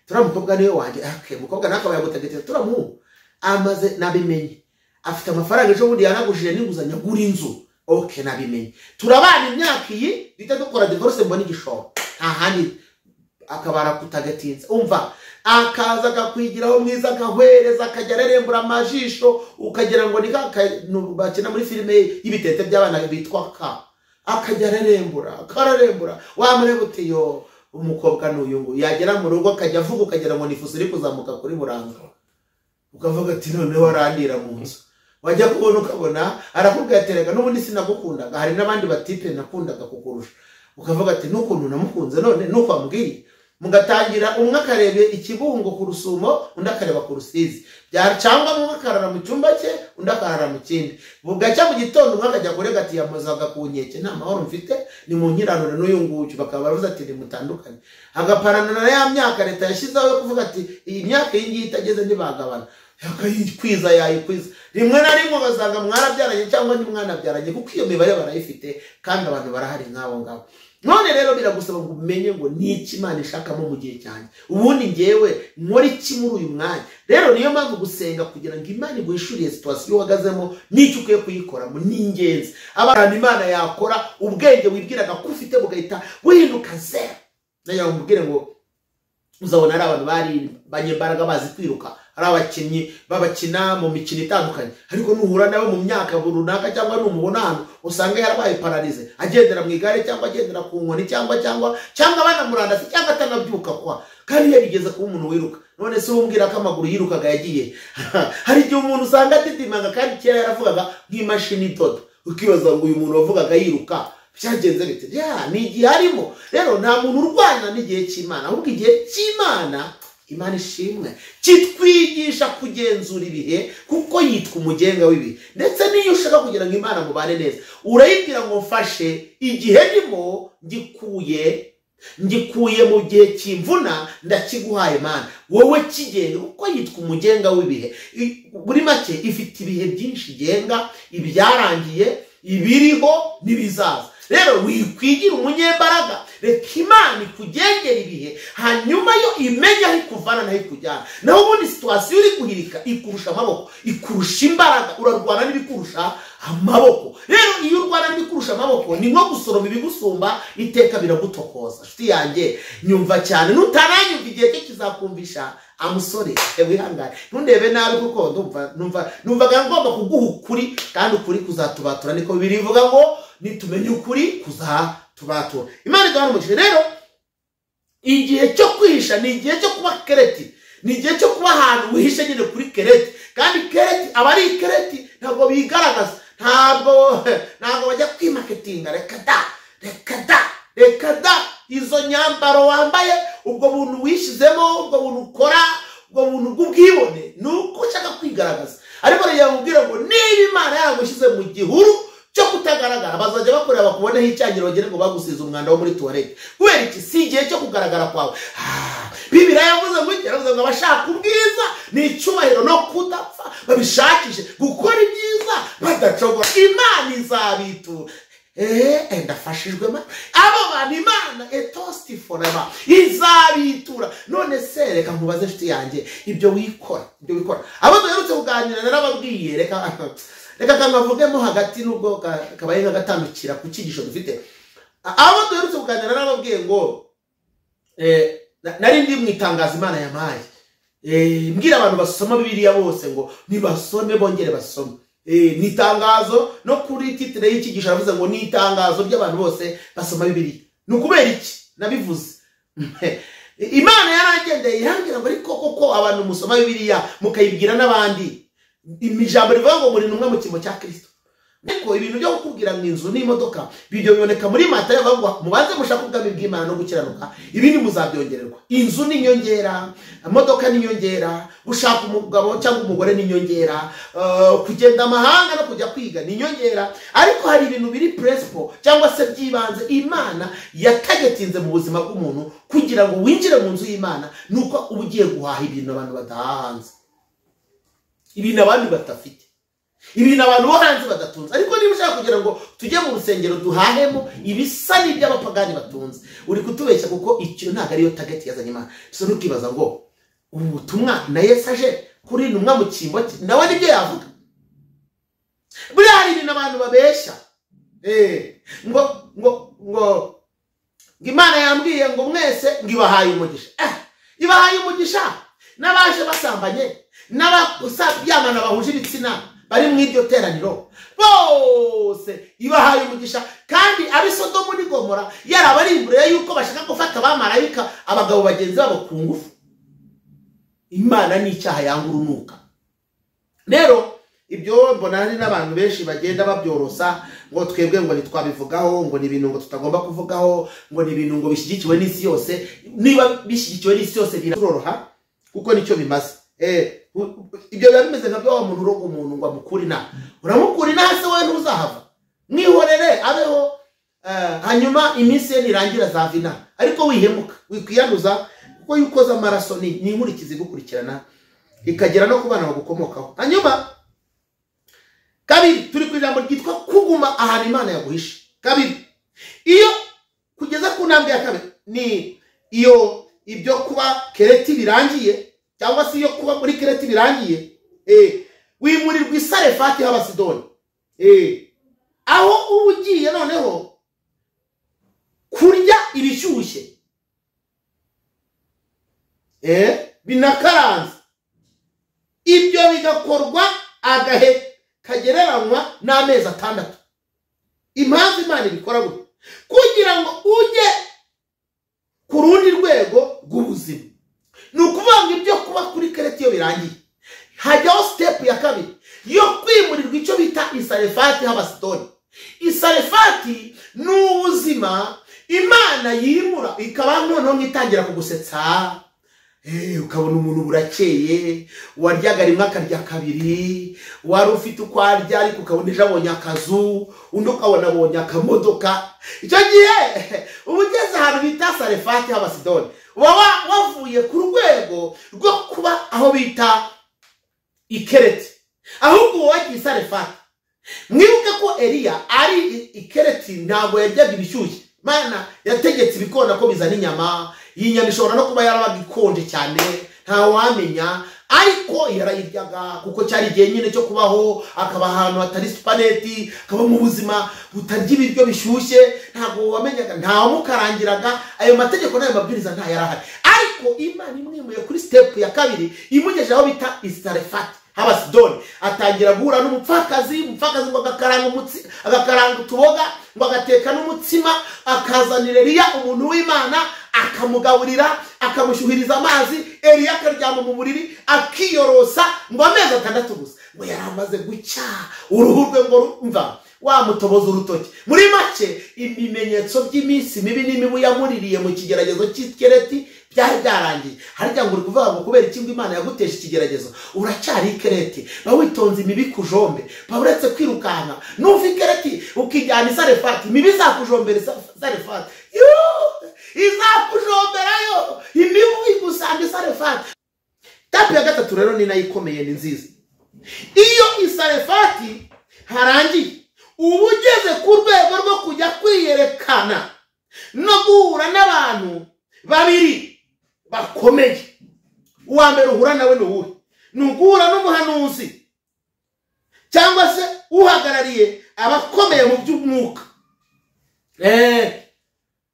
Turiya mukobwa niwe wanjye. Okay, umukobwa nawe akaba yagutegetse, turamuhungu amaze nabimenye, afite amafaranga, ejo bundi yanagujije n'inguzanyo agura inzu. Okay, nabimenye, turabana imyaka iyi, duhita dukora divorce mbona igishoro, nta handi akaba arakutagatinze. Umva, akaza akakwigiraho mwiza, akahwereza, akajya arerembura amajisho, ukagira ngo ni bakina muri filime y'ibitete by'abana bitwa ka, akajya arerembura, akararembura, wamureba uti yo umukobwa n'uyu nguyu. Yagera mu rugo akajya avuga ukagira ngo ni ifuso iri kuzamuka kuri Buranga, ukavuga ati noneho arandira mu nzu. Wajya kubona ukabona arakubwira ati reka n'ubundi sinagukundaga, hari n'abandi batipe nakundaga kukurusha. Ukavuga ati n'ukuntu namukunze none nuko ambwiye. Mugatangira umwe akareba ikibungo ku Rusumo, undi akareba ku Rusizi, cyangwa umwe akarara mu cyumba cye, undi akarara mu kindi. Bugacya mu gitondo umwe akajya kurega ati yamuzaga ku nkeke, nta mahoro mfite, ni mu nkiranure n'uyu nguyu. Bakaba baravuze ati nimutandukane. Agaparana na ya myaka leta yashyizeho yo kuvuga ati iyi myaka iyi ngiyi itageze ntibagabana, yakayikwiza yayikwiza. Rimwe na rimwe ugasanga mwarabyaranye cyangwa ntimwanabyaranye, kuko iyo mibare barayifite kandi abantu barahari nk'abo ngabo. None rero biragusaba ngo umenye ngo ni iki Imana ishakamo mu gihe cyanjye, ubundi ngewe nkora iki muri uyu mwanya. Rero niyo mpamvu gusenga kugira ngo Imana iguhishurire situation uhagazemo n'icyo ukwiye kuyikoramo ni ingenzi. Abantu Imana yakora ubwenge wibwiraga ko ufite bugahita buhinduka zero. Nayo mubwire ngo uzabona ari abantu bari banyembaraga bazi kwiruka, ari abakinnyi babakina mu mikino itandukanye, ariko nuhura nawe mu myaka runaka cyangwa numubona hano usanga yarabaye pararize, agendera mu igare cyangwa agendera ku nkoni cyangwa banamurandasi cyangwa atanabyuka kwa, kandi yarigeze kuba umuntu wiruka. None se umbwira ko amaguru yirukaga yagiye? Hari igihe umuntu usanga atidimanga kandi kera yaravugaga nk'imashini idoda, ukibaza ngo uyu muntu wavugaga yiruka byagenze bite? Ya, ni igihe arimo. Rero nta muntu urwana n'igihe cy'Imana, ahubwo igihe cy'Imana, Imana ishimwe, kitwigisha kugenzura ibihe, kuko yitwa umugenga w'ibihe. Ndetse n'iyo ushaka kugira ngo Imana mubane neza, urayibwira ngo mfashe igihe ndimo, ngikuye mu gihe cy'imvuna, ndakiguhaye Imana, wowe kigenga, kuko yitwa umugenga w'ibihe. Muri make ifite ibihe byinshi igenga, ibyarangiye, ibiriho n'ibizaza. Rero wikwigira umunyembaraga, reka Imana ikugengera ibihe, hanyuma yo imenye aho ikuvana naho ikujyana. Naho ubundi situation uri guhirika ikurusha amaboko, ikurusha imbaraga, urarwana n'ibikurusha amaboko. Rero iyo urwana n'ibikurusha amaboko ni nko gusoroma ibigusumba, iteka biragutokoza. Nshuti yanjye nyumva cyane, nutaranyumva igihe cye kizakumvisha. Amusore wihangane, ntundebe nabi kuko numvaga ngomba kuguha ukuri, kandi ukuri kuzatubatura. Niko Bibiliya ivuga ngo nitumenye ukuri kuzatubatura. Imana igahana umugisha. Rero igihe cyo kwihisha ni igihe cyo kuba kereti, Ni igihe cyo kuba ahantu wihishe nyine kuri kereti. Kandi kereti aba ari kereti, ntabwo bigaragaza, ntabwo bajya kwimaketinga. Reka da, reka da, reka da. Izo nyambaro wambaye, ubwo buntu wishizemo, ubwo buntu ukora, ubwo buntu bw'ubwibone, ni uko ushaka kwigaragaza. Ariko rero mubwira ngo niba Imana yagushyize mu gihuru cyo kutagaragara, bazajya bakorera bakuboneho icyangiro bagere ngo bagusize umwanda wo muri tuwarete. Kubera iki? Si igihe cyo kugaragara kwawe. Bibiliya yavuze ngo iki? Yaravuze ngo abashaka ubwiza ni icyubahiro no kudapfa babishakishe gukora ibyiza badacogora, Imana izabitura. Ndafashijwe ma abo bantu Imana etosti forever izabitura. None se reka nkubaze inshuti yanjye, ibyo wikora, ibyo wikora. Abo duherutse kuganira narababwiye, reka kangavugemo hagati nubwo kabaye nk'agatandukira ku cyigisho dufite. Abo duherutse kuganira narababwiye ngo nari ndi mu itangazo Imana yampaye, mbwira abantu basoma Bibiliya bose ngo nibasome bongere basome. Ni itangazo no kuri titire y'icyigisho aravuze ngo ni itangazo ry'abantu bose basoma Bibiliya. Ni ukubera iki nabivuze? Imana yaragendeye irambwira ngo ariko koko abantu musoma Bibiliya mukayibwira n'abandi, ijambo rivuga ngo muri ntumwa mu cyimbo cya Kristo. Ariko ibintu byo kukubwira mu inzu n'imodoka ibyo biboneka muri Matayo, bavuga ngo mubanze mushake ubwami bw'Imana no gukiranuka, ibindi muzabyongererwa. Inzu ni inyongera, imodoka ni inyongera, gushaka umugabo cyangwa umugore ni inyongera, kugenda amahanga no kujya kwiga ni inyongera. Ariko hari ibintu biri principle cyangwa se by'ibanze Imana yatagetinze mu buzima bw'umuntu kugira ngo winjire mu nzu y'Imana, nuko uba ugiye guhaha ibintu abantu badahaha hanze, ibintu abandi badafite, ibintu abantu bo hanze badatunze. Ariko niba ushaka kugira ngo tujye mu rusengero duhahemo ibisa n'iby'abapagani batunze, uri kutubeshya, kuko icyo ntabwo ariyo target yazanye Imana. So ntukibaza ngo ubu butumwa na Yesu aje kuri intumwa mu cyimbo cye, nawe nibyo yavuga. Buriya hari ibintu abantu babeshya, ngo ngo ngo Imana yambwiye ngo mwese ngo ibahaye umugisha. Ibahaye umugisha n'abaje basambanye, n'abaryamana bahuje ibitsina bari mu iryo teraniro bose ibahaye umugisha. Kandi ab'i Sodomu n'i Gomora yarabarimburiye yuko bashaka gufata abamarayika abagabo bagenzi babo ku ngufu. Imana ni icyaha yanga urunuka. Rero ibyo mbona hari n'abantu benshi bagenda babyorosa ngo twebwe ngo ntitwabivugaho, ngo ni ibintu ngo tutagomba kuvugaho, ngo ni ibintu ngo bishyigikiwe n'isi yose. Niba bishyigikiwe n'isi yose biroroha kuko nicyo bimaze. Ibyo biba bimeze nka byo wa muntu uroga umuntu ngo amukure inaha. Uramukura inaha se wowe ntuzahava? Mwihorere abeho, hanyuma iminsi ye nirangira azava inaha. Ariko wihemuka, wikwiyanduza, kuko iyo ukoze amaraso ni inkurikizi igukurikirana ikagera no ku bana bagukomokaho. Hanyuma kabiri, turi ku ijambo ryitwa kuguma ahantu Imana yaguhishe. Kabiri, iyo kugeza ku ntambwe ya kabiri ni iyo ibyo kuba kereti birangiye, cyangwa se iyo kuba muri kereti birangiye, wimurirwa i Sarefati h'Abasidoni, aho uba ugiye noneho kurya ibishyushye binakaranze. Ibyo bigakorwa agahe kagereranywa n'amezi 6. Impamvu Imana ibikora gutya, kugira ngo ujye ku rundi rwego rw'ubuzima. Ni ukuvuga ngo ibyo kuba kuri kereti iyo birangiye, hajyaho step ya kabiri yo kwimurirwa icyo bita Isarefati h'Abasidoni. Isarefati ni ubuzima Imana yimura ikaba noneho nkitangira kugusetsa. Ukabona umuntu burakeye, waryaga rimwe akarya kabiri, wari ufite uko arya ariko ukabona ejo abonye akazu, undi ukabona abonye akamodoka. Icyo gihe uba ugeze ahantu bita Sarefati h'Abasidoni, uba wavuye ku rwego rwo kuba aho bita ikereti, ahubwo uba wagiye Sarefati. Mwibuke ko Eliya ari ikereti, ntabwo yaryaga ibishyushye. Imana yategetse ibikona ko bizana inyama. Iyi nyama ishobora no kuba yarabaga ikonje cyane, ntawamenya, ariko yarayiryaga kuko cyari igihe nyine cyo kubaho, akaba ahantu hatari supaneti, akaba mu buzima butarya ibiryo bishyushye, ntabwo wamenyaga, ntawamukarangiraga. Ayo mategeko n'ayo mabwiriza nta yarahari. Ariko Imana imwimuye kuri step ya kabiri, imugejeje aho bita Isarefati h'Abasidoni, atangira guhura n'umupfakazi. Umupfakazi ngo agakaranga utuboga, ngo agateka n'umutsima, akazanira Eliya umuntu w'Imana akamugaburira. akamushyuhiriza amazi. Eliya akaryama mu buriri akiyorosa ngo amezi 6 gusa, ngo yari amaze gucya uruhu rwe ngo rumva wamutoboza urutoki. Muri make ibimenyetso by'iminsi mibi n'imibu yamuririye mu kigeragezo cy'ikereti byari byarangiye. Harya ngo uri kuvuga ngo kubera iki ngo Imana yaguteje ikigeragezo, uracyari ikereti, ba witonze imibi kujombe, ba uretse kwirukanka nuva ikereti ukijyana isarefati, imibi izakujombera isarefati, izakujomberayo imibu igusanga isarefati. Tapu ya gatatu rero ni nayo ikomeye, ni nziza. Iyo isarefati harangiye, uba ugeze ku rwego rwo kujya kwiyerekana no guhura n'abantu babiri bakomeye. Uwa mbere uhura nawe ni uwuhe? Ni uguhura n'umuhanuzi cyangwa se uhagarariye abakomeye mu by'umwuka.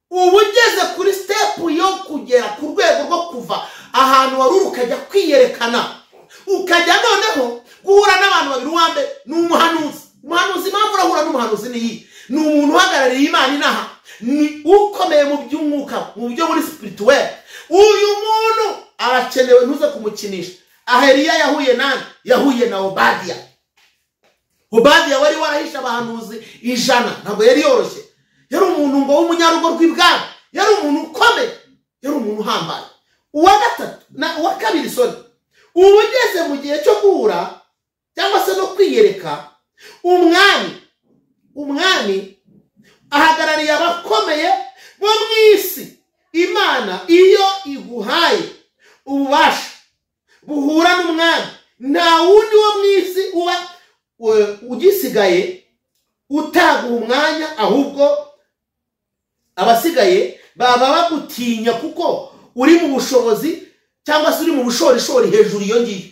Uba ugeze kuri step yo kugera ku rwego rwo kuva ahantu wari uri ukajya kwiyerekana, ukajya noneho guhura n'abantu babiri. Uwa mbere ni umuhanuzi. Umuhanuzi, impamvu urahura n'umuhanuzi ni iyi: ni umuntu uhagarariye Imana inaha, ni ukomeye mu by'umwuka, mu buryo muri spirituel. Uyu muntu arakenewe, ntuze kumukinisha. Aha Eliya yahuye nani? Yahuye na Obadiya. Obadiya wari warahishe abahanuzi 100, ntabwo yari yoroshye. Yari umuntu ngo w'umunyarugo rw'ibwami, yari umuntu ukomeye, yari umuntu uhambaye. Uwa gatatu na uwa kabiri, sorry, uba ugeze mu gihe cyo guhura cyangwa se no kwiyereka umwami. Umwami ahagarariye abakomeye bo mu isi. Imana iyo iguhaye ububasha buhura n'umwami, nta wundi wo mu isi uba ugisigaye utaguha umwanya, ahubwo abasigaye baba bagutinya kuko uri mu bushobozi cyangwa se uri mu bushorishori hejuru iyo ngiyo.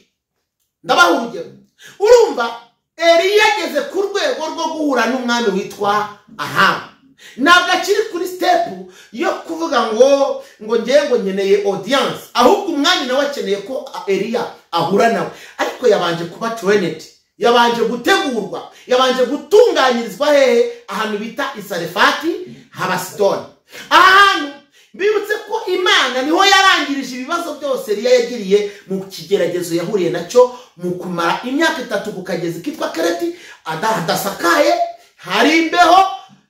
Ndabaha urugero. Urumva Eliya ageze ku rwego rwo guhura n'umwami witwa Ahabu. Ntabwo akiri kuri step yo kuvuga ngo ngiye ngo nkeneye audience, ahubwo umwami nawe akeneye ko Eliya ahura nawe. Ariko yabanje kuba trained, yabanje gutegurwa, yabanje gutunganyirizwa hehe? Ahantu bita Isarefati h'Abasidoni. Ahantu bibutse ko Imana niho yarangirije ibibazo byose Eliya yagiriye mu kigeragezo yahuriye nacyo mu kumara imyaka 3 ku kagezi kitwa Kereti, adasakaye, hari imbeho,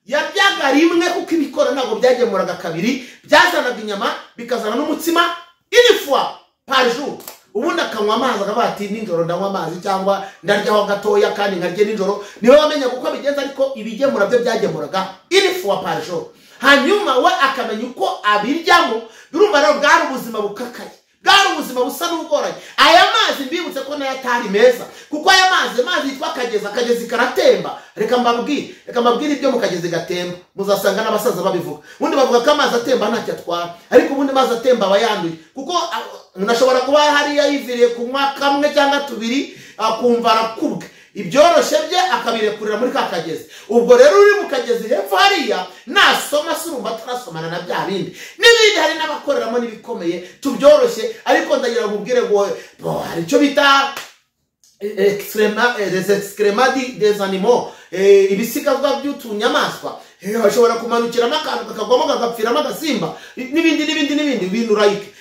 yaryaga rimwe kuko ibikora ntabwo byagemuraga kabiri, byazanaga inyama bikazana n'umutsima une fois par jour. Ubundi akanywa amazi akavuga ati nijoro ndanywa amazi cyangwa ndaryaho gatoya kandi nkarye nijoro. Niwe wamenya uko bigenza, ariko ibigemura byo byagemuraga une fois par jour. Hanyuma we akamenya uko abiryamo. Birumva rero bwari ubuzima bukakaye, bwari ubuzima busa n'ubugoranye. Aya mazi mbibutse ko nayo atari meza, kuko aya mazi yitwa akagezi, akagezi karatemba. Reka mbabwire ibyo mu kagezi gatemba, muzasanga n'abasaza babivuga. Ubundi bavuga ko amazi atemba ntacyo atwara, ariko ubundi amazi atemba aba yanduye, kuko umuntu ashobora kuba hariya yiviriye kunywa kamwe cyangwa tubiri akumva arakubwe, ibyoroshye bye akabirekurira muri ka kagezi. Ubwo rero uri mu kagezi hepfo hariya nasoma surumva atarasomana na bya bindi n'ibindi. Hari n'abakoreramo n'ibikomeye tubyoroshye, ariko ndagira ngo ubwire ngo hari icyo bita les excréments des animaux, ibisigazwa by'utunyamaswa, bashobora kumanukiramo akantu kakagwamo kagapfiramo agasimba n'ibindi n'ibindi n'ibindi bintu like.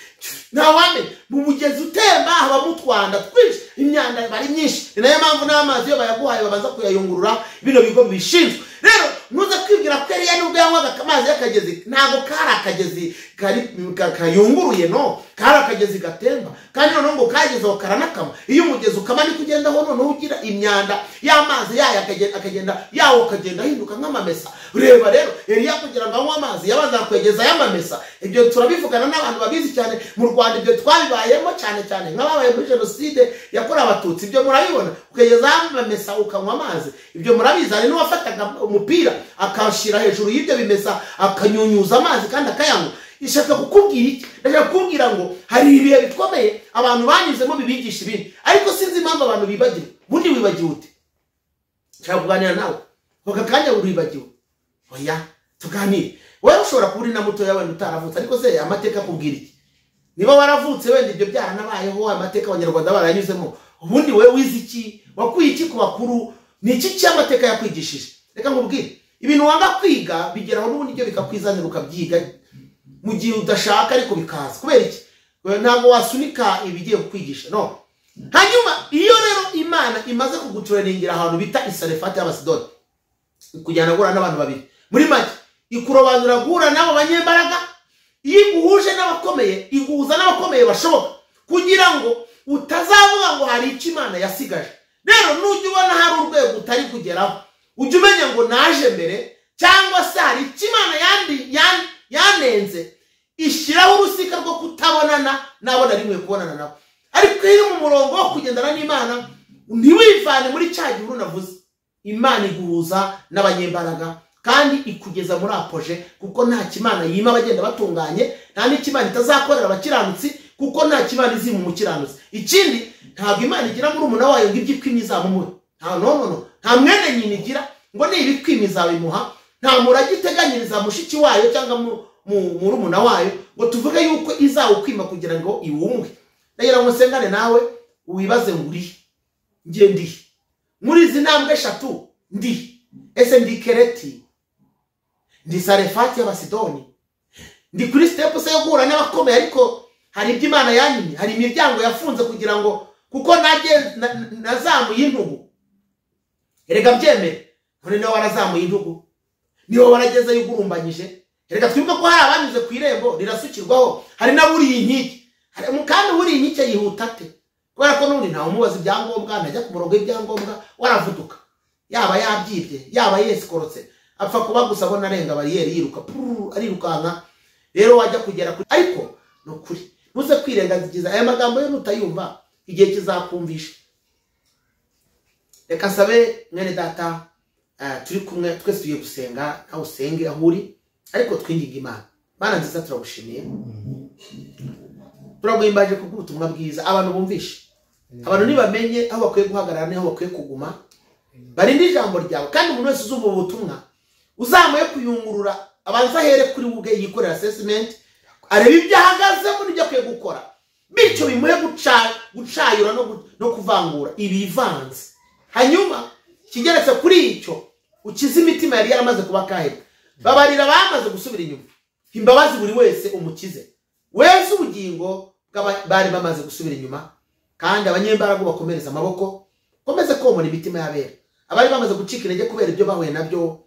Ntawamenya mu mugezi utemba habamo utwanda twinshi, imyanda bari myinshi. Ni nayo mpamvu n'amazi iyo bayaguhaye babanza kuyayungurura bino bigo bishinzwe. Rero ntuze kwibwira ko Eliya nubwo yanywaga amazi y'akagezi, ntabwo kari akagezi kayunguruye, no kari akagezi gatemba, kandi noneho ngo kagezeho karanakama. Iyo umugezi ukama niko ugendaho, noneho ugira imyanda y'amazi yayo akagenda yawo akagenda ahinduka nk'amamesa. Reba rero Eliya kugira ngo anywe amazi yabanza kwegeza y'amamesa. Ibyo turabivugana n'abantu babizi cyane mu Rwanda, ibyo twabibayemo cyane cyane nk'ababaye muri jenoside yakorewe Abatutsi. Ibyo murabibona, ukegeza y'amamesa ukanywa amazi, ibyo murabizi. Hari n'uwafataga umupira akashira hejuru y'ibyo bimesa akanyunyuza amazi kandi akayanywa. Ishaka kukubwira iki? Ndashaka kukubwira ngo hari ibihe bikomeye abantu banyuzemo bibigisha ibindi, ariko sinzi impamvu abantu bibagirwa. Ubundi wibagiwe ute? Nshaka kuganira nawe aka kanya, uribagiwe? Oya, tuganire. Wowe ushobora kuba uri na mutoya wenda utaravutse, ariko se amateka akubwira iki? Niba waravutse wenda ibyo byaranabayeho, amateka abanyarwanda baranyuzemo, ubundi wowe wize iki? Wakuye iki ku bakuru? Ni iki cy'amateka yakwigishije? Reka nkubwire, ibintu wanga kwiga bigeraho n'ubundi ibyo bikakwizanira ukabyiga. Mu gihe udashaka ariko bikaza. Kubera iki? Ntabwo wasunika ibigiye kukwigisha. No. Hanyuma iyo rero Imana imaze kugutureningira ahantu bita Isarefati y'Abasidoni, ikujyana guhura n'abantu babiri. Muri make ikurobanura guhura n'abo banyembaraga, iyo iguhuje n'abakomeye, iguhuza n'abakomeye bashoboka, kugira ngo utazavuga ngo hari icyo Imana yasigaje. Rero nujya ubona hari urwego utari kugeraho, ujye umenya ngo naje mbere, cyangwa se hari icyo Imana yanenze, ishyiraho urusika rwo kutabonana nabo na rimwe kubonana nabo. Ariko iyo uri mu murongo wo kugendana n'Imana, ntiwivane muri cya gihuru navuze. Imana iguhuza n'abanyembaraga kandi ikugeza muri apoje, kuko nta kimana yima abagenda batunganye, nta n'ikimana itazakorera abakiranutsi, kuko nta kimana izima umukiranutsi. Ikindi, ntabwo Imana igira muri umuna wayo ngo ibyo ikwimye izamumuhe. Nta no, nta mwene nyina igira ngo ni ibikwimye izabimuha, nta murage iteganyiriza mushiki wayo cyangwa murumuna wayo ngo tuvuge yuko izawukwima kugira ngo iwumwe. Ndagira ngo nsengane nawe wibaze ngo urihe, nge ndihe muri izi ntambwe eshatu? Ndi ese ndi Kereti, ndi Sarefati y'Abasidoni, ndi kuri step se yo guhura n'abakomeye, ariko hari ibyo Imana yanyimye, hari imiryango yafunze kugira ngo, kuko nazamuye intugu. Erega byemere, none niwe warazamuye intugu, niwe waragezeyo ugurumbanyije. Erega twibuke ko hari abanyuze ku irembo rirasukirwaho, hari n'aburiye inkike. Kandi buriye inkike yihuta ate? Kubera ko n'ubundi ntawe umubaza ibyangombwa, ntajya ku murongo w'ibyangombwa, waravuduka. Yaba yabyibye, yaba yesikorotse, apfa kuba gusa abona arenga bariyeri yiruka, arirukanka. Rero wajya kugera kuri, ariko ni ukuri ntuze kwirengagiza aya magambo yo, nutayumva igihe kizakumvisha. Reka nsabe mwene data, turi kumwe twese tugiye gusenga, nawe usenge aho uri, ariko twinginge Imana. Mana nziza, turagushimiye, turaguhimbaje kubw'ubutumwa bwiza. Abantu bumvishe, abantu nibamenye aho bakwiye guhagarara n'aho bakwiye kuguma, barinde ijambo ryawe. Kandi umuntu wese uzumva ubu butumwa uzamuye kuyungurura, abanza ahere kuri we ubwe, yikorera assessment, arebe ibyo ahagazemo n'ibyo akwiye gukora, bityo bimuhe gucayura no kuvangura ibivanze. Hanyuma kigeretse kuri icyo, ukize imitima yari yaramaze kuba kahebwa, babarira bamaze gusubira inyuma, imbabazi buri wese umukize, wese ubugingo bw'abari bamaze gusubira inyuma. Kandi abanyembaraga bakomereza amaboko, komeze komora imitima y'abera, abari bamaze gucika intege kubera ibyo bahuye nabyo,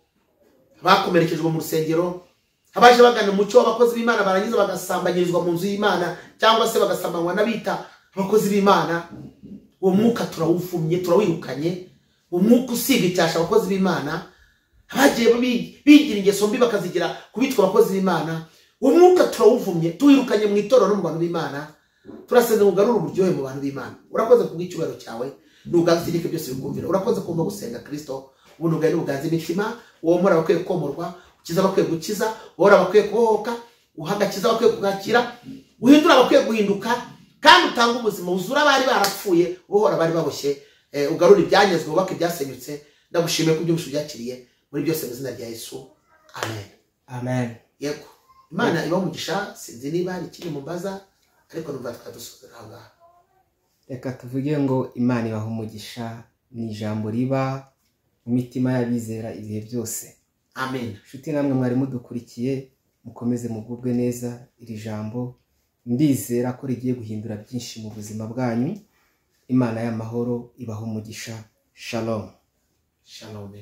bakomerekejwe mu rusengero, abaje bagana umucyo w'abakozi b'Imana barangiza bagasambanyirizwa mu nzu y'Imana, cyangwa se bagasambanywa n'abita abakozi b'Imana. Uwo mwuka turawuvumye, turawirukanye. Umwuka usiga icyasha abakozi b'Imana, abagiye bigira ingeso mbi bakazigira kubitwa abakozi b'Imana, uwo mwuka turawuvumye, tuwirukanye mu itorero no mu bantu b'Imana. Turasenze ngo ugarure uburyohe mu bantu b'Imana. Urakoze kubw'icyubahiro cyawe, n'uganze utegeke byose bikumvira. Urakoze kumva gusenga Kristo, ubuntu bwawe n'ubuganze imitima, womora abakwiye komorwa, ukiza abakwiye gukiza, wohora abakwiye kubohoka, uhagakiza abakwiye kugakira, uhindura abakwiye guhinduka, kandi utanga ubuzima, uzura abari barapfuye, ubohora abari baboshye, ugarura ibyanyazwe, wubake ibyasenyutse. Ndagushimiye ko ibyumvishe ubyakiriye muri byose mu izina rya Yesu. Amen. Amen. Yego. Imana ibahe umugisha, sinzi niba hari ikindi mumbaza, ariko numva twadusoza aha ngaha. Reka tuvuge ngo Imana ibahe umugisha, ni ijambo riba mu mitima y'abizera ibihe byose. Amen. Inshuti namwe mwari mudukurikiye, mukomeze mugubwe neza iri jambo, ndizera ko rigiye guhindura byinshi mu buzima bwanyu. Imana y'amahoro ibahe umugisha. Shalom. Shalom.